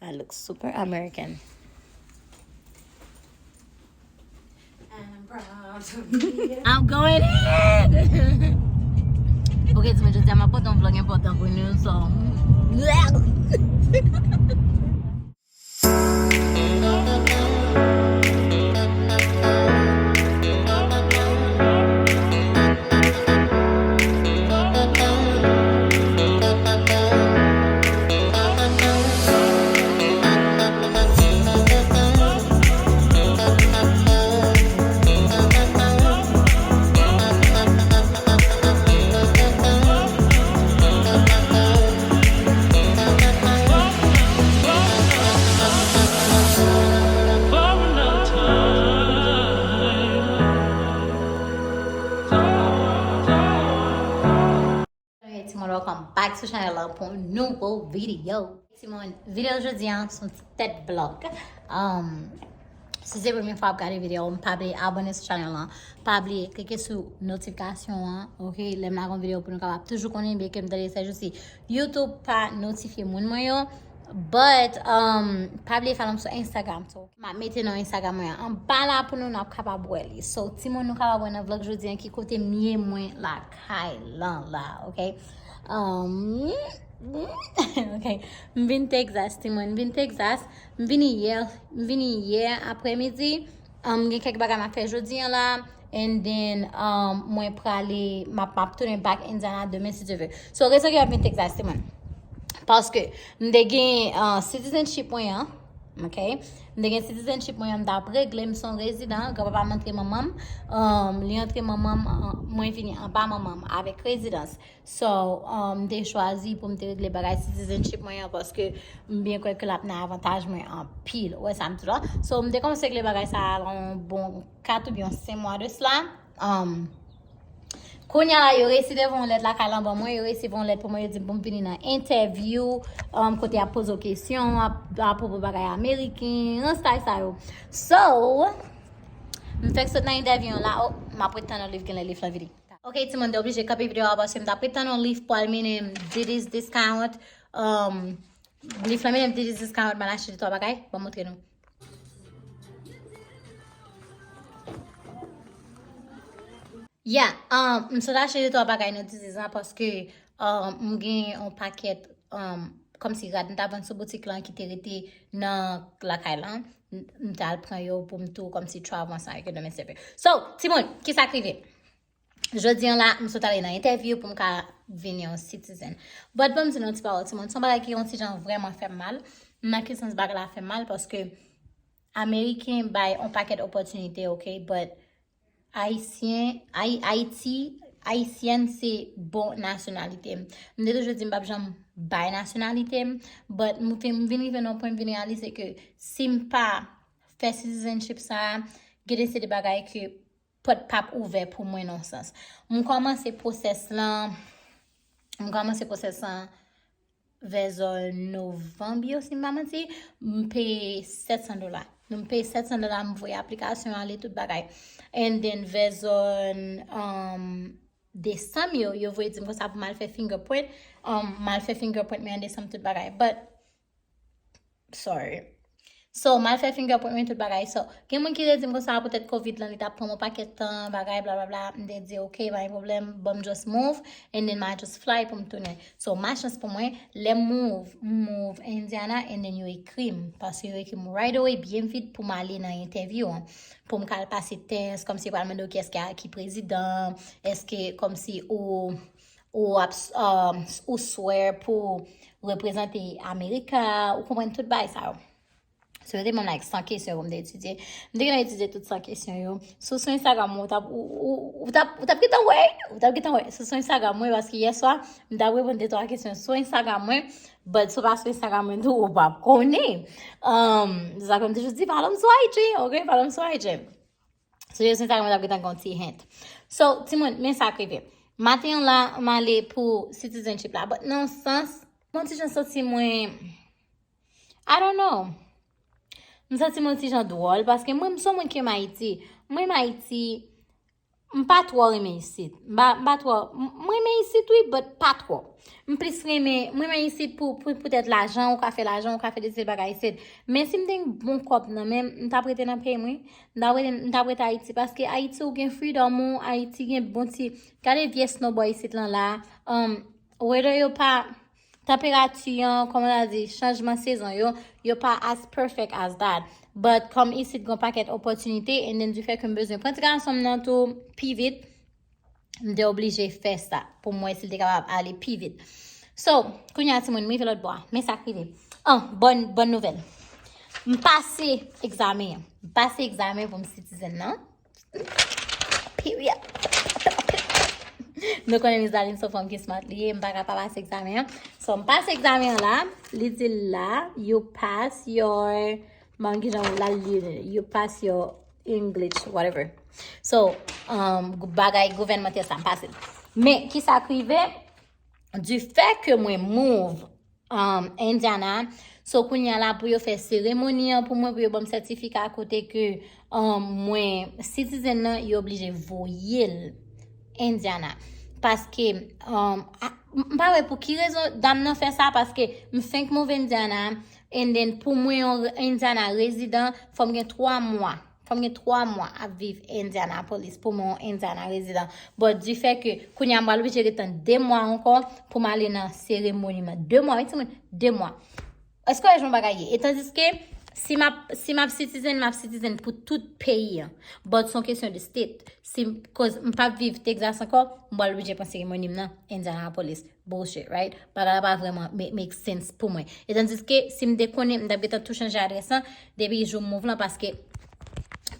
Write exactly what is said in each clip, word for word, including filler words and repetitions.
I look super American. I'm proud to be a I'm going in. Ok, ti mwen, jodi a m ap pote yon vlog enpòtan pou nou, so. Hey, timoun, welcome back to channel la pou yon nouvo video. Timoun, video jodi a se yon ti tèt vlog. Um, si se premye fwa w ap gade video, pa bliye abòne sou channel la. Pa bliye klike sou notifikasyon an, ok? Lè m lage yon video pou nou kapab toujou konnen, byenke m tande sèjousi YouTube pa notifye moun mwen yo. But, um, pa bliye follow m sou Instagram. So, m ap mete non Instagram mwen an anba la pou nou, n ap kapab wè li. So, timoun, nou kapab wè nan vlog jodi an ki kote m ye mwen lakay lan la, ok? Um, ok. M vin Texas, timoun. M vin Texas. M vini yè, m vini yè aprèmidi. Um, gen kèk bagay m ap fè jodi an la. And then, um, mwen prale, m ap, m ap tounen back Indiana demen, si Dye vle. So, rezon ki m ap vin Texas, timoun. Paske m te gen, uh, citizenship mwen an, ok? M te gen citizenship mwen an, m t ap regle, m se yon rezidan, granpapa m antre manman m, um, li antre manman m, uh, mwen vini anba manman m avèk rezidans. So, um, m te chwazi pou m te regle bagay citizenship mwen an paske m byen kwè ke l ap nan avantaj mwen anpil. Ou wè sa m di w la? So, m te kòmanse regle bagay sa a yon bon kat oubyen senk mwa de sila. Um, kounye a la, yo resi te voye yon lèt lakay lan ban mwen, yo resi voye yon lèt pou mwen, yo di m pou m vini nan entèvyou, um, kote y ap poze w kesyon ap- apwopo bagay ameriken, an style sa yo. So, m fèk sot nan entèvyou an la, oh, m ap ret tann yon liv, genlè liv lan vini. Ok, timoun, te oblije kanpe videyo a paske m t ap ret tann yon liv pou al mennen m Diddy's Discount. Um, liv lan mennen m Diddy's Discount, m al achte de twa bagay, ban m montre nou. Yeah, um, m sot achte de twa bagay nan Diddy's lan paske, um, m gen yon pakèt, um, kòmsi rad m t ap vann sou boutik lan ki te rete nan lakay lan. M, m t al pran yo pou m tou kòmsi travel ansanm avèk yo demen, si Dye vle. So, timoun, kisa k rive? Jodi an la, m sot ale nan entèvyou pou m ka vin yon citizen. But ban m di nou yon ti pawòl, timoun, se yon bagay ki yon ti jan vrèman fè m mal. M nan ki sans bagay la fè m mal paske Ameriken bay yon pakèt opòtinite, ok, but Ayisyen, Ayi-, Ayiti, Ayisyèn se bon nasyonalite m. M te toujou di m p ap janm bay nasyonalite m, but m fin, m vin rive nan yon pwen m vin reyalize ke si m pa fè citizenship sa a, gen de se de bagay ke pòt p ap ouvè pou mwen nan yon sans. M kòmanse pwosès lan, m kòmanse pwosès lan vè zòn novanm yo, si m pa manti, m peye sèt san dola. M peye sèt san dola, m voye aplikasyon ale, tout bagay. And then, vè zòn, um, desanm yo, yo voye di m konsa pou m al fè fingerprint. Um, m al fè fingerprint mwen an desanm, tout bagay. But, sorry. So, m al fè fingerprint mwen, tout bagay. So, gen moun ki te di m konsa, poutèt covid lan, li t ap pran m yon pakèt tan, bagay, blablabla. M te di, ok, pa gen pwoblèm, ban m just move, and then m a just fly pou m tounen. So, malchans pou mwen, lè m move, m move Indiana, and then yo ekri m. Paske yo ekri m right away, byen vit pou m ale nan entèvyou an. Pou m ka al pase tès, kòmsi yo pral mande w kiyès ki, ki prezidan, èske kòmsi ou, ou ap, um, ou swear pou reprezante Amerika, ou konprann tout bagay sa yo. So, yo te ban m, like, san kesyon pou m te etidye. M te gentan etidye tout san kesyon yo. Si w sou Instagram mwen, ou t ap, ou, ou, ou t ap, ou t ap gentan wè, ou t ap gentan wè. Si w sou Instagram mwen, paske yèswa, m t ap reponn de twa kesyon sou Instagram mwen, but si w pa sou Instagram mwen tou, ou p ap konnen. Um, se sa ke m toujou di, follow m sou I G, ok? Follow m sou I G. So, yo sou Instagram mwen, t ap gentan gen yon ti hint. So, timoun, men sa k rive. Maten an la, m ale pou citizenship la. But nan yon sans, mwen ti jan santi mwen, I don't know. M santi mwen ti jan dwòl, paske mwen, m se yon moun ki renmen Ayiti. Mwen renmen Ayiti, m pa twò renmen isit. M pa, m pa twò, m, m renmen isit wi, but pa twò. M plis renmen, m renmen isit pou, pou, poutèt lajan, ou ka fè lajan, ou ka fè de seri bagay isit. Men si m te gen bon kòb nan men m, m t ap rete nan peyi m wi. M t ap rete, m t ap rete Ayiti, paske Ayiti ou gen freedom ou, Ayiti gen bon ti, gade vye snowboy isit lan la. Um, weather yo pa, tanperati an, kòman ta di, chanjman sezon yo, yo pa as perfect as that. But kòm isit gen pakèt opòtinite, and then du fait que m bezwen pran ti gason m nan tou pi vit, m te oblije fè sa pou m wè si l te kapab ale pi vit. So, kounye a timoun, m rive lòt bò a. Men sa k rive. An, bòn, bòn nouvèl. M pase egzamen an. M pase egzamen pou m citizen nan. Period. Nou konnen Miss Darline se yon fanm ki smart li ye, m pa ka pa pase egzamen an. So, m pase egzamen an la, li di l la, you pass your, m pa konn kijan l al li, you pass your English, whatever. So, um, bagay gouvènman tè sa, m pase l. Men, kisa k rive? Du fait que mwen move um, Indiana. So, kounye a la pou yo fè seremoni an pou mwen, pou yo ban m sètifika kote ke um, mwen citizen nan, yo oblije voye l Indiana. Paske, um, a, m m pa wè pou ki rezon dam nan fè sa, paske m fenk move Indiana, and then pou mwen yon re- Indiana rezidan, fò m gen twa mwa. Fò m gen twa mwa ap viv Indianapolis pou mwen yon Indiana rezidan. But du fait que kounye a m pral oblije ret tann de mwa ankò pou m ale nan seremoni m nan. De mwa, wi timoun, de mwa. Èske w wè jan bagay ye? E tandiske si m ap, si m ap citizen, m ap citizen pou tout peyi an. But se yon kesyon de state. Si, cause m p ap viv Texas ankò, m pral oblije pran seremoni m nan Indianapolis. Bullshit, right? Bagay la pa vrèman make, make sense pou mwen. E tandiske si m te konnen, m t ap gentan tou chanje adrès lan depi jou m move lan, paske,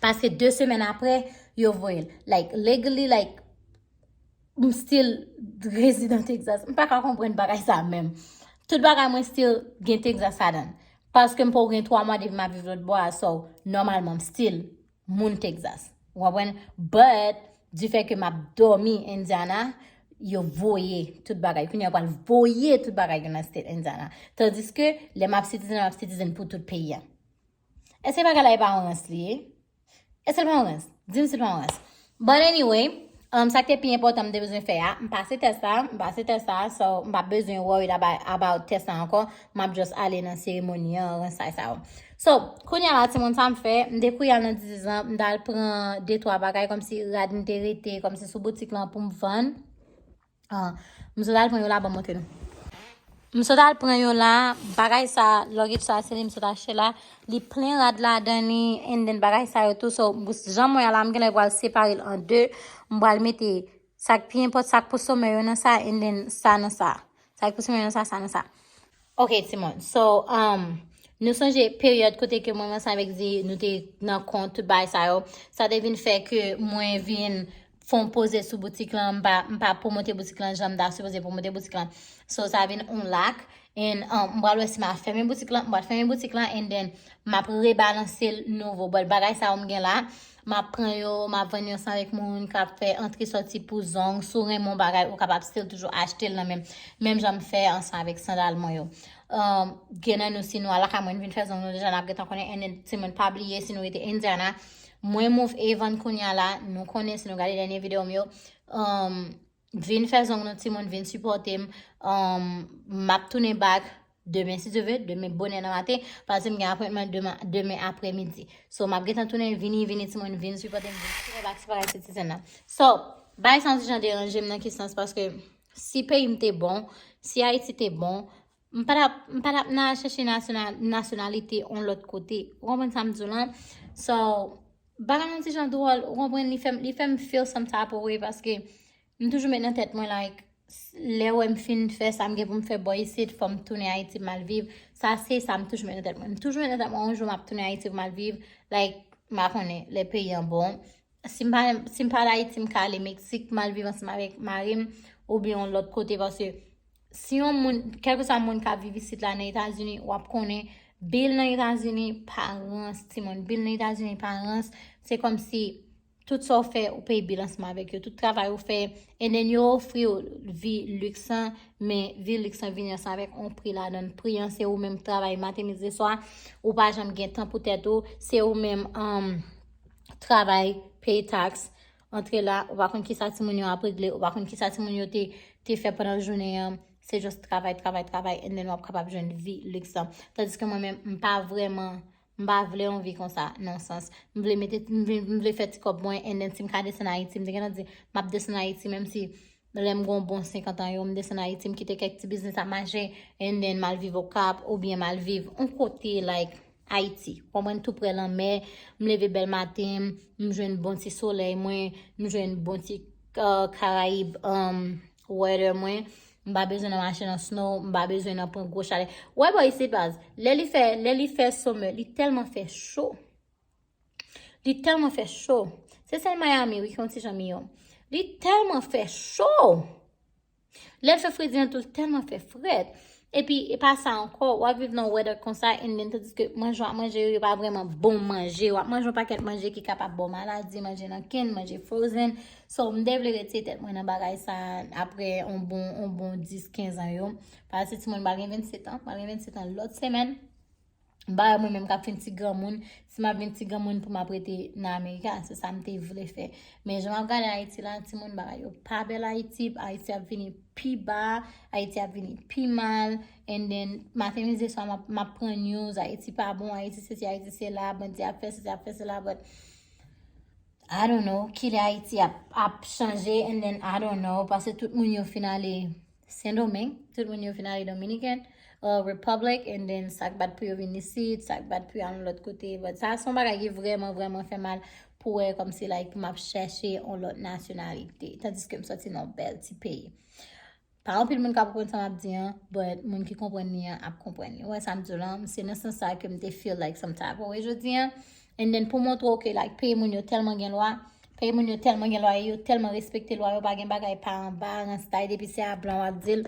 paske de semèn apre, yo voye l. Like, legally, like, m still rezidan Texas. M pa ka konprann bagay sa menm. Tout bagay mwen still gen Texas ladan. Paske m poko gen twa mwa depi m ap viv lòt bò a, so, nòmalman, m still moun Texas. Ou konprann? But, du fait que m ap dòmi Indiana, yo voye tout bagay. Kounye a yo pral voye tout bagay yo nan state Indiana. Tandiske, lè m ap citizen, m ap citizen pou tout peyi a. Èske bagay la e pa yon rans li ye? Èske l pa yon rans? Di m si l pa yon rans. But anyway, um, sa k te pi enpòtan m te bezwen fè a, m pase tès la, m pase tès la, so m pa bezwen worry about, about tès la ankò, m ap just ale nan seremoni an, rans sa, sa yo. So, kounye a la, timoun, sa m fè, m te kouri al nan dizan, m t al pran de twa bagay, kòmsi rad m te rete, kòmsi sou boutik lan pou m vann. Ah, m sot al pran yo la, ban m montre nou. M sot al pran yo la, bagay sa, luggage sa, se li m sot achte la. Li plen rad ladan li, and then bagay sa yo tou. So, jan mwen an la, m genlè pral separe l an de. M pral mete sa k pi enpòtan, sa k pou somè yo nan sa, and then sa nan sa. Sa k pou somè yo nan sa, sa nan sa. Ok, timoun. So, um, nou sonje peryòd kote ke mwen ansanm avèk Zi, nou te nan kont, tout bagay sa yo. Sa te vin fè ke mwen vin fè yon poze sou boutik lan, m pa, m pa pwomote boutik lan jan m ta sipoze pwomote boutik lan. So, sa vin yon lak. And, um, m pral wè si m a fèmen boutik lan, m pral fèmen boutik lan, and then m ap rebalanse l nouvo. But bagay sa yo m gen la, m ap pran yo, m ap vann yo ansanm avèk moun k ap fè antre sòti pou zong. Si w renmen yon bagay, ou kapab still toujou achte l nan menm, menm jan m fè ansanm avèk sandal mwen yo. Um, gen nan nou, si nou al lakay mwen, n vin fè zong nou deja, n ap gentan konnen, and then, timoun, pa bliye, si nou rete Indiana, mwen move Avon kounye a la, nou konnen, si nou gade dènye videyo m yo, um, vin fè zong nou, timoun, vin sipòte m, um, m ap tounen back demen, si Dye vle, demen bonè nan maten, paske m gen apwentman demen, demen apremidi. So, m ap gentan tounen, vini, vini, timoun, vin sipòte m, vin tounen back, se bagay citizen nan. So, bagay sa yon ti jan deranje m nan ki sans, paske si peyi m te bon, si Ayiti te bon, m pa t ap, m pa t ap nan al chèche nasyonal-, nasyonalite yon lòt kote. Ou konprann sa m di w lan? So, bagay yon ti jan dwòl, ou konprann, li fè m, li fè m feel some type of way, paske m toujou met nan tèt mwen, like, s- lè w wè m fin fè sa m gen pou m fè bò isit, fò m tounen Ayiti, m al viv. Sa se sa m toujou met nan tèt mwen. M toujou met nan tèt mwen, yon jou m ap tounen Ayiti pou m al viv. Like, m pa konnen, lè peyi an bon. Si m pa, si m pa al Ayiti, m ka ale Meksik, m al viv ansanm avèk mari m, oubyen yon lòt kote, paske si yon moun, kèlkeswa moun k ap viv isit la nan Etazini, w ap konnen, bil nan Etazini pa rans, timoun. Bil nan Etazini pa rans. Se kòmsi tout sa w fè, ou peye bil ansanm avèk yo. Tout travay ou fè, and then yo ofri w vi liks lan, men vi liks lan vini ansanm avèk yon pri ladan l. Pri an, se ou menm travay maten, midi, swa. Ou pa janm gen tan pou tèt ou. Se ou menm, um, travay, peye taks, antre la, ou pa konn kisa timoun yo ap regle, ou pa konn kisa timoun yo te, te fè pandan jounen an. Se just travay, travay, travay, and then w ap kapab jwenn vi liks lan. Tandiske mwen menm, m pa vrèman, m pa vle yon vi konsa, nan sans. M vle mete, m vle, m vle fè ti kòb mwen, and then si m ka desann Ayiti, m te gentan di, m ap desann Ayiti, menm si lè m gen yon bon senkant an yo, m desann Ayiti, m kite kèk ti biznis ap mache, and then m al viv Okap, oubyen m al viv yon kote, like, Ayiti. Ou konprann, tou prè lanmè, m leve bèl maten, m jwenn bon ti solèy mwen, m jwenn bon ti, uh, Karayib, um, weather mwen. M pa bezwen nan mache nan snow, m pa bezwen nan pran gwo chalè. Wè bò isit baz, lè li fè, lè li fè summer, li tèlman fè cho. Li tèlman fè cho. Se sèl Miami, wi, ki yon ti jan miyò. Li tèlman fè cho. Lè l fè fredi an tou, l tèlman fè frèt. Epi, e pa sa ankò, w ap viv nan weather konsa, and then, tandiske manje w ap manje yo, yo pa vrèman bon manje. W ap manje yon pakèt manje ki kapab ba w maladi, manje nan kenn, manje frozen. So, m te vle retire tèt mwen nan bagay sa apre yon bon, yon bon dis, kenz an yo. Paske timoun, m pral gen vennset an, m pral gen vennset an lòt semèn. M pa wè mwen menm k ap fin ti granmoun. Si m ap vin ti granmoun pou m ap rete nan Amerika, se sa m te vle fè. Men jan m ap gade Ayiti la, timoun, bagay yo pa bèl Ayiti. Ayiti ap vini pi ba, Ayiti ap vini pi mal. And then, maten, midi, swa, m ap, m ap pran news, Ayiti pa bon, Ayiti sesi, Ayiti sela, bandi ap fè sesi, ap fè sela, but I don't know, kilè Ayiti ap, ap chanje, and then I don't know, paske tout moun yo fin ale Sendomeng, tout moun yo fin ale Dominican, uh, Republic, and then sa k bat pou yo vin isit, sa k bat pou yo al yon lòt kote, but sa se yon bagay ki vrèman, vrèman fè mal pou wè kòmsi, like, m ap chèche yon lòt nasyonalite, tandiske m sòti nan yon bèl ti peyi. Pa anpil moun k ap konprann sa m ap di an, but moun ki konprann li an ap konprann li. Ou wè sa m di w lan, se nan sans sa ke m te feel like some type of way jodi an. And then pou montre w ke, like, peyi moun yo tèlman gen lwa, peyi moun yo tèlman gen lwa, e yo tèlman respekte lwa, yo pa gen bagay pa anba, nan style, depi se a blan w ap di l.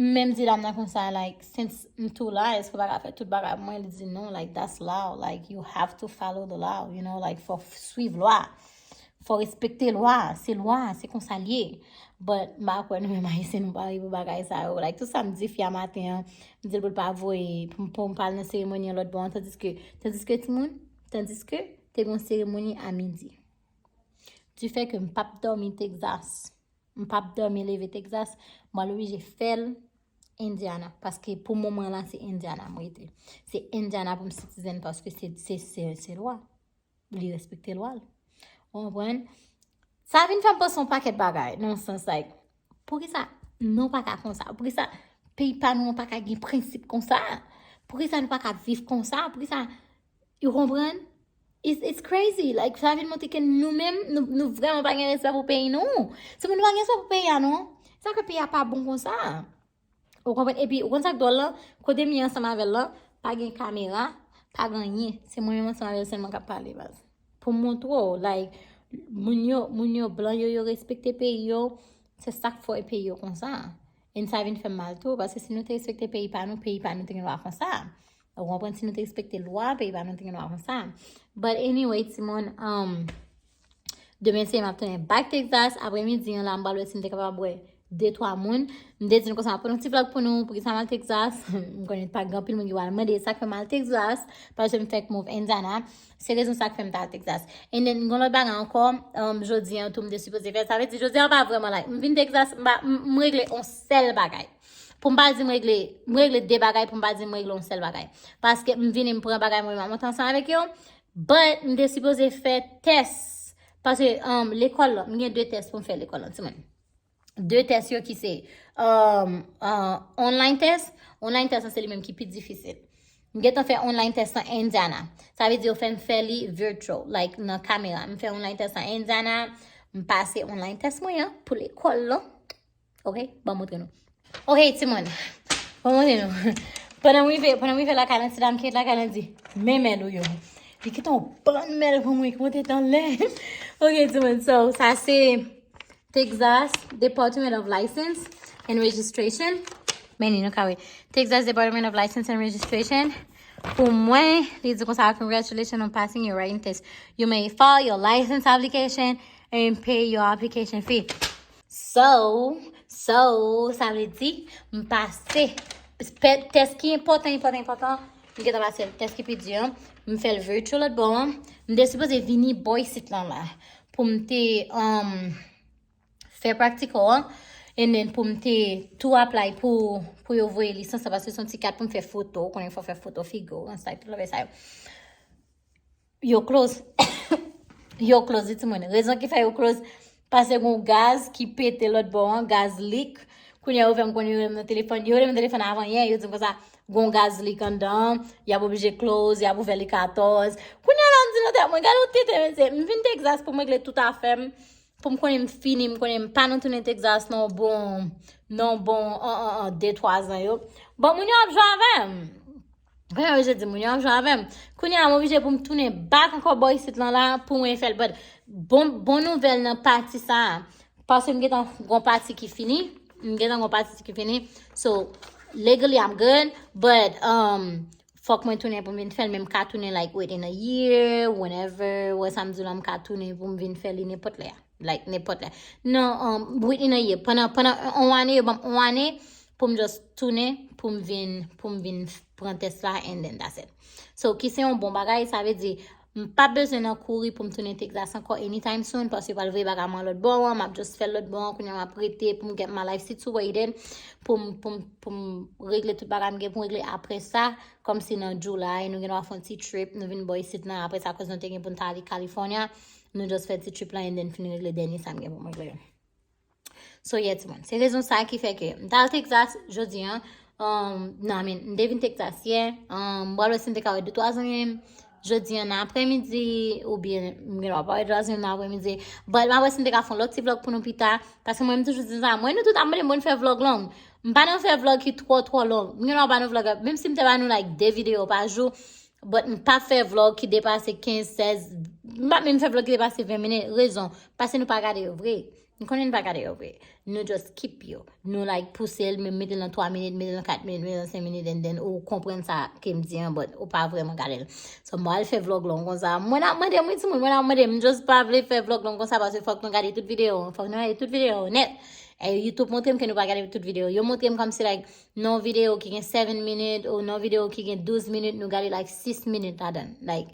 M menm di dam nan konsa, like, since m tou la, èske w pa ka fè tout bagay pou mwen? Li di non, like, that's law, like, you have to follow the law, you know, like, fò w swiv lwa. Fò respekte lwa, se lwa, se konsa l ye. But m pa kwè nou menm Ayisyen nou pare pou bagay sa yo. Like, tout sa m di fi a maten an, m di l pou l pa voye, pou, pou m pa al nan seremoni an lòt bò an, tandiske, tandiske timoun, tandiske te gen yon seremoni a midi. Du fait que m p ap dòmi Texas, m p ap dòmi leve Texas, m pral oblije fè l Indiana, paske pou moman la se Indiana m rete. Se Indiana pou m citizen paske se, se, se, se lwa. Li respekte lwa l. Ou konprann? Sa vin fè m panse yon pakèt bagay, nan yon sans, like, poukisa nou pa ka konsa? Poukisa peyi pa nou an pa ka gen prensip konsa? Poukisa nou pa ka viv konsa? Poukisa, ou konprann? It's, it's crazy. Like, sa vin montre ke nou menm, nou, nou vrèman pa gen respè pou peyi nou. Se pou nou pa gen respè pou peyi a, non. Sa fè peyi a pa bon konsa. Ou konprann? Epi, ou konn sa k dwòl lan? Kote m ye ansanm avè l lan, pa gen kamera, pa gen anyen. Se mwen menm ansanm avè l sèlman k ap pale, baz. Pou m montre w, like, moun yo, moun yo, blan yo, yo respekte peyi yo, se sa k fè peyi yo konsa. And sa vin fè m mal tou, paske si nou te respekte peyi pa nou, peyi pa nou te gen lwa konsa. Ou konprann? Si nou te respekte lwa, peyi pa nou te gen lwa konsa. But anyway, timoun, um, demen se m ap tounen back Texas. Apremidi an la, m pral wè si m te kapab wè de twa moun. M te di nou konsa, m ap pran yon ti vlog pou nou, poukisa m al Texas. M konnen pa gen anpil moun ki pral mande sa k fè m al Texas, paske m fèk move Indiana. Se rezon sa k fè m t al Texas. And then, gen lòt bagay ankò, um, jodi an tou, m te sipoze fè. Sa vle di, jodi an pa vrèman like. M vin Texas, m pa, m, m regle yon sèl bagay. Pou m pa di m regle, m regle de bagay, pou m pa di m regle yon sèl bagay. Paske m vini, m pran bagay mwen, m ap monte ansanm avèk yo. But, m te sipoze fè tès. Paske, um, lekòl lan, m gen de tès pou m fè lekòl lan, timoun. De tès yo ki se, um, uh, online test. Online test lan se li menm ki pi difisil. M gentan fè online test lan Indiana. Sa vle di yo fè m fè li virtual, like, nan kamera. M fè online test lan Indiana. M pase online test mwen an pou lekòl lan. Ok, ban m montre nou. Ok, timoun. Ban m montre nou. Pandan m rive, pandan m rive lakay lan, ti dam ki ret lakay lan di, "Men mèl ou yo." Li kite yon bann mèl pou mwen ki monte anlè. Ok, timoun. So, sa se Texas Department of License and Registration. Men li nou ka wè. Texas Department of License and Registration. Pou mwen, li di konsa, "Congratulations on passing your written test. You may file your license application and pay your application fee." So, so, sa vle di, m pase pe-, tès ki enpòtan, enpòtan, enpòtan. M gentan pase tès ki pi di an. M fè l virtual lòt bò an. M te sipoze vini bò isit lan la. pou m te um, fè practical an, and then pou m te tou apply pou, pou yo voye lisans la, paske se yon ti kat pou m fè foto, ou konnen fò fè foto figi w, ansanm tout lòt bagay sa yo. Yo close. Yo close, wi timoun. Rezon ki fè yo close, paske gon gaz ki pete lòt bò an, gaz leak. Kounye a yo fè m konnen yo rele m nan telefòn. Yo rele m nan telefòn avan yè, yo di m konsa, gon gaz leak anndan, y ap oblije close, y ap ouvè le katòz. Kounye a la m di nan tèt mwen, gade yon tete, mesye, m vin Texas pou m regle tout afè m, pou m konnen m fini, m konnen m pa nan tounen Texas nan bon, nan bon, an, an, an, de, twa zan yo. Bon, moun yo ap jwe avè m. Kounye a yo di moun yo ap jwe avè m. Kounye a m oblije pou m tounen back ankò bò isit lan la pou mwen fè l. But bon, bon nouvèl nan pati sa a. Paske m gentan gon pati ki fini. M gentan gon pati ki fini. So, legally I'm good. But, um, fòk mwen tounen pou m vin fè l. Men m ka tounen like within a year, whenever. Wè sa m di w la, m ka tounen pou m vin fè li nenpòt lè a. Like, nenpòt lè. Non, um, within a year. Pandan, pandan yon ane, yo ban m yon ane pou m just tounen, pou m vin, pou m vin pran tès la, and then that's it. So, ki se yon bon bagay, sa vle di, m pa bezwen nan kouri pou m tounen Texas ankò anytime soon, paske yo pral voye bagay mwen lòt bò an, m ap just fè l lòt bò an, kounye a m ap rete pou m get my life situated, pou m, pou m, pou m regle tout bagay m gen pou m regle apre sa, kòmsi nan July, nou gen dwa fè yon ti trip, nou vin bò isit lan, apre sa, koz nou te gen pou n ta ale California, nou just fè ti trip lan, and then fin regle dènye sa m gen pou m regle yo. So, yeah, timoun. Se rezon sa ki fè ke m t al Texas jodi an. Um, non, I mean, m te vin Texas yè. Um, m pral wè si m te ka wè de twa zanmi m jodi an nan aprèmidi, oubyen m gen dwa pa wè de twa zanmi m nan aprèmidi. But m ap wè si m te ka fè yon lòt ti vlog pou nou pita. Paske mwen, m toujou di sa. Mwen, nou tout ap mande mwen fè vlog long. M pa nan fè vlog ki twò, twò long. M gen dwa pa nan vlog, menm si m te ba nou, like, de videyo pa jou, but m pa fè vlog ki depase kenz, sèz, m pa menm fè vlog ki depase ven minit. Rezon, paske nou pa gade yo vre. M konnen n pa gade yo vre. Nou just keep yo. Nou, like, pouse l, men mete l nan twa minit, mete l nan kat minit, mete l nan senk minit, and then ou konprann sa ke m di an, but ou pa vrèman gade l. So, m pral fè vlog long konsa. Mwen ap mande m, wi, timoun, mwen ap mande m. M just pa vle fè vlog long konsa, paske fòk nou gade tout videyo an. Fòk nou gade tout videyo an nèt. E YouTube montre m ke nou pa gade tout videyo. Yo montre m kòmsi, like, nan yon videyo ki gen seven minit, ou nan yon videyo ki gen douz minit, nou gade, like, sis minit ladan. Like,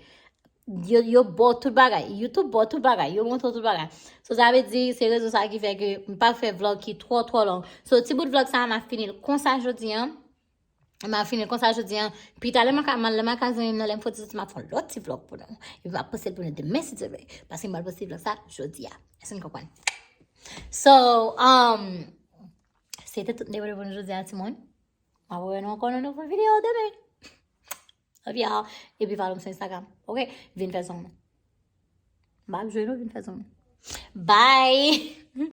Yo, yo ba w tout bagay. YouTube ba w tout bagay. Yo montre w tout bagay. So, sa vle di, se rezon sa ki fè ke m pa fè vlog ki twò, twò long. So, ti bout vlog sa a, m ap fini l konsa jodi an. M ap fini l konsa jodi an. Pita, lè m ka, lè m ka zanmi m nan, lè m fè ti soti, m ap fè yon lòt ti vlog pou nou. Epi m ap poste l pou nou demen, si Dye vle. Paske m pral poste vlog sa jodi a. Èske n konprann? So, um, se te tout de pou nou jodi a, timoun. M ap wè nou ankò nan nouvo videyo demen. Love y'all. Epi follow m sou Instagram. Ok? Vin fè zanmi. M ap jwe nou, vin fè zanmi. Bye!